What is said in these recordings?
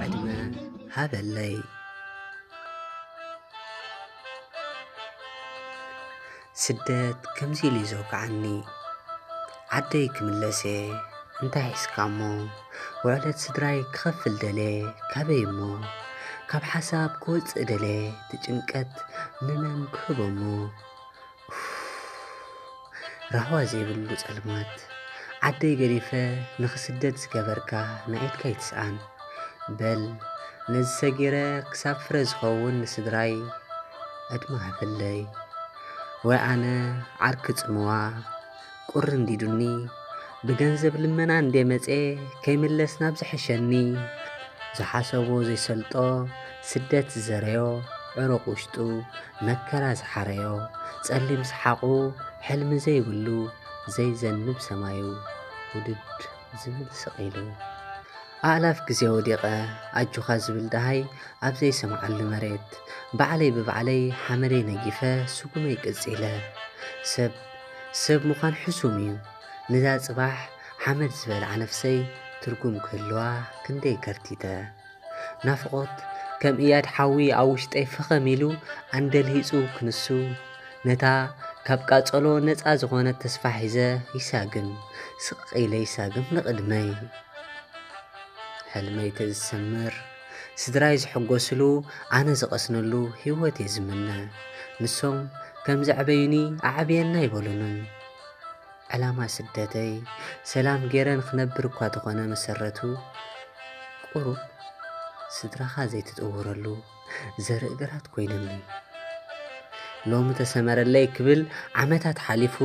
ዕድመ ሃበለይ። ስደት ከምዚ ኢሉ እዩ ዘውግዓኒ። ዓደይ ክምለስ እየ፣ እንታይ ሒዝካ እሞ? ውዕለት ስድራይ ክኸፍል ደልየ፣ ካበይ እሞ? ካብ ሓሳብ ክወጽእ ደልየ፣ እቲ ጭንቀት ንመን ክህቦ እሞ? ኡፍ፣ ራህዋ ዘይብሉ ጸልማት። ዓደይ ገዲፈ ንኽስደድ ዝገበርካ ናይ ኢድካ ይትስኣን። በል ነዚ ሰጊረ ክሳብ ፍረ ዝኸውን ንስድራይ ዕድመ ሃበለይ። ወይ ኣነ ዓርኪ ጽምዋ ቁሪ እንዲዱኒ፣ ብገንዘብ ልመና እንዴ መጼ ከይምለስ ናብ ዝሕሸኒ። ዝሓሰቦ ዘይሰልጦ ስደት ዝዘረዮ ዕሩቕ ውሽጡ መከራ ዝሓረዮ ጸሊም ሰሓቑ ሕልሚ ዘይብሉ ዘይዘንብ ሰማዩ ውድድ ዝብል ስቕ ኢሉ። ኣእላፍ ግዜ ወዲቐ ኣጆኻ ዝብል ደሃይ ኣብ ዘይሰምዓሉ መሬት፣ ባዕለይ ብባዕለይ ሓመደይ ነጊፈ ስጉመይ ቀጺለ። ሰብ፣ ሰብ ምዃን ሕሱም እዩ። ነዛ ጽባሕ ሓመድ ዝበልዓ ነፍሰይ ትርጉም ክህልዋ ክንደይ ከርቲተ። ናፍቖት ከም እያድ ሓዊ ኣብ ውሽጠይ ፈኸም ኢሉ ኣንደልሂጹ ክንሱ፣ ነታ ካብ ቃጸሎ ነጻ ዝኾነት ተስፋ ሒዘ ይሳግም፣ ስቕ ኢለ ይሳግም ንቕድመይ። ሕልመይ ተዝሰምር፣ ስድራይ ዝሕጎስሉ፣ ኣነ ዝቐስነሉ ህይወት እየ ዝምነ። ንሶም ከም ዘዕበዩኒ ኣዕብየኒ ኣይበሉንን። ዕላማ ስደተይ፣ ሰላም ገይረ ንኽነብር እኳ ተኾነ መሰረቱ፣ ቁሩብ ስድራኻ ዘይትጥውረሉ ዘርኢ ግራት ኮይኑኒ። ሎሚ ተሰመረለይ ክብል ዓመታት ሓሊፉ፣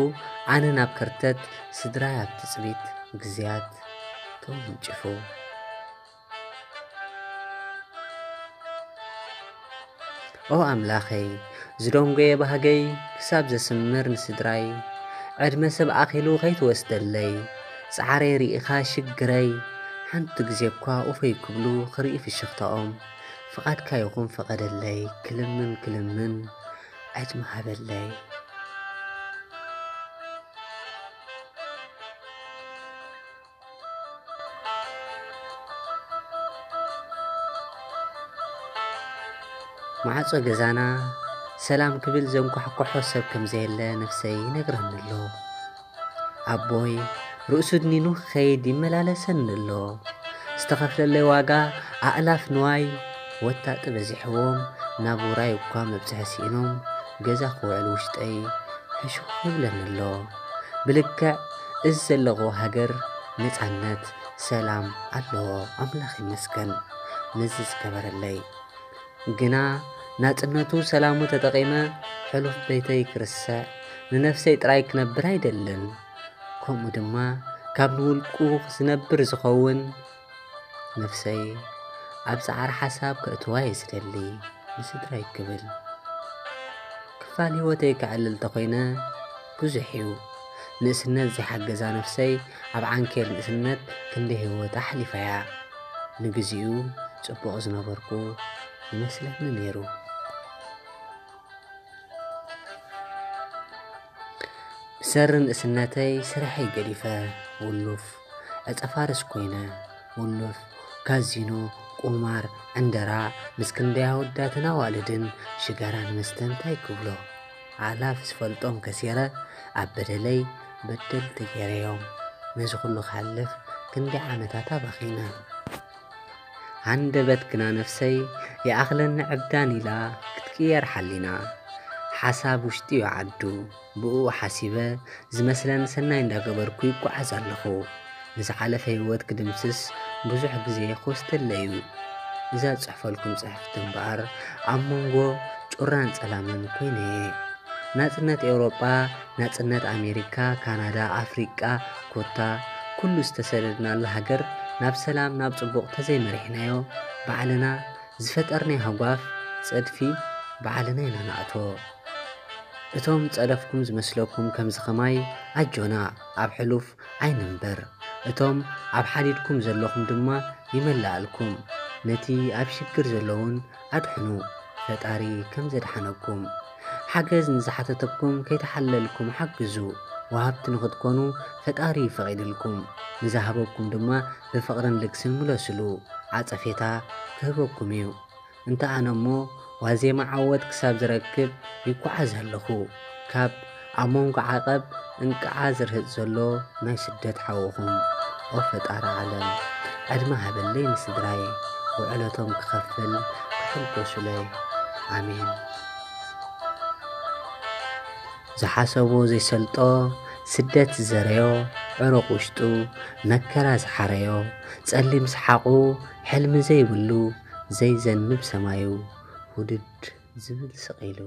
ኣነ ናብ ከርተት፣ ስድራይ ኣብ ትጽቢት ግዜያት ተወንጭፉ። ኦ ኣምላኸይ፣ ዝደንጎየ ባህገይ ክሳብ ዘስምር ንስድራይ፣ ዕድመ ሰብ ኣኺሉ ከይትወስደለይ፣ ጻዕረይ ርኢኻ ሽግረይ፣ ሓንቲ ግዜ እኳ ኡፈይ ክብሉ ክርኢ ፍሽኽታኦም፣ ፍቓድካ ይኹን ፈቐደለይ፣ ክልምን ክልምን ዕድመ ሃበለይ። ማዕጾ ገዛና ሰላም ክብል ዘንኳሕኩሖ ሰብ ከም ዘየለ ነፍሰይ ይነግረኒ ኣሎ። ኣቦይ ርእሱ ድኒኑ ክኸይድ ይመላለሰኒ ኣሎ። ዝተኸፍለለይ ዋጋ ኣእላፍ ንዋይ ወታጢ በዚሕዎም ናብ ውራይ እኳ መብጽሒ ስኢኖም ገዛ ክውዕል ውሽጠይ ሕሹኽ ይብለኒ ኣሎ። ብልክዕ እዚ ዘለኹ ሃገር ነጻነት፣ ሰላም ኣለዎ። ኣምላኽ ይመስገን ነዚ ዝገበረለይ። ግና ናጽነቱ ሰላሙ ተጠቒመ ሕሉፍ ቤተይ ክርስዕ ንነፍሰይ ጥራይ ክነብር ኣይደልን። ከምኡ ድማ ካብ ንውልቁ ዝነብር ዝኸውን ነፍሰይ ኣብ ጻዕሪ ሓሳብ ከእትዋ እየ ዝደሊ። ንስድራይ ክብል ክፋል ህይወተይ ከዕልል ተኾይነ ብዙሕ እዩ። ንእስነት ዘይሓገዛ ነፍሰይ ኣብ ዓንኬል ንእስነት ክንዲ ህይወት ኣሕሊፋያ። ንግዚኡ ጽቡቕ ዝነበርኩ ይመስለኒ ነይሩ። ብሰሪ ንእስነተይ ስርሐይ ገዲፈ ውሉፍ ዕጸፋርስ ኮይነ። ውሉፍ ካዚኖ፣ ቁማር፣ ዕንደራ ምስ ክንደይ ኣወዳትን ኣዋልድን ሽጋራን መስተ እንታይ ክብሎ። ኣእላፍ ዝፈልጦም ከሲረ ኣብ በደለይ በደል ተገይረዮም። ነዚ ኩሉ ክሓልፍ ክንደይ ዓመታት ኣባኺነ። ሃንደበት ግና ነፍሰይ ይኣኽለኒ ዕብዳን ኢላ ክትቅየር ሓሊና። ሓሳብ ውሽጢ እዩ ዓዱ፣ ብእኡ ሓሲበ ዝመስለኒ ሰናይ እንዳገበርኩ ይጓዓዝ ኣለኹ። ንዝሓለፈ ህይወት ክድምስስ ብዙሕ ግዜ ክወስደለይ እዩ። እዛ ዝጽሕፈልኩም ጽሕፍቲ እምበኣር ኣብ መንጎ ጩራን ጸላምን ኮይነ እየ። ናጽነት ኤውሮጳ፣ ናጽነት ኣሜሪካ፣ ካናዳ፣ ኣፍሪቃ፣ ኮታ ኩሉ ዝተሰደድናሉ ሃገር ናብ ሰላም ናብ ጽቡቕ ተዘይመሪሕናዮ ባዕልና ዝፈጠርናዮ ሃጓፍ ጸድፊ ባዕልና ኢና ንኣትዎ። እቶም ጸደፍኩም ዝመስለኩም ከምዚ ከማይ ኣጆና ኣብ ሕሉፍ ኣይንንበር። እቶም ኣብ ሓዲድኩም ዘለኹም ድማ ይመላኣልኩም። ነቲ ኣብ ሽግር ዘለውን ኣድሕኑ፣ ፈጣሪ ከም ዘድሓነኩም። ሓገዝ ንዝሓተተኩም ከይተሓለልኩም ሓግዙ። ወሃብቲ ንኽትኮኑ ፈጣሪ ፈቒድልኩም፣ ንዝሃበኩም ድማ ብፍቕርን ልግስን ምለስሉ። ዓጸፌታ ክህበኩም እዩ። እንተ ኣነ እሞ ዋዜማ ዓወት ክሳብ ዝረክብ ይጓዓዝ ኣለኹ። ካብ ኣብ መንጎ ዓቐብ እንቅዓ ዝርህጥ ዘሎ ናይ ስደት ሓውኹም። ኦ ፈጣሪ ዓለም፣ ዕድመ ሃበለይ ንስድራይ፣ ውዕለቶም ክኸፍል ክሕጎሱለይ። ኣሜን። ዝሓሰቦ ዘይሰልጦ፣ ስደት ዝዘረዮ፣ ዕሩቕ ውሽጡ መከራ ዝሓረዮ፣ ጸሊም ሰሓቑ ሕልሚ ዘይብሉ፣ ዘይዘንብ ሰማዩ ሁድድ ዝብል ስቕ ኢሉ።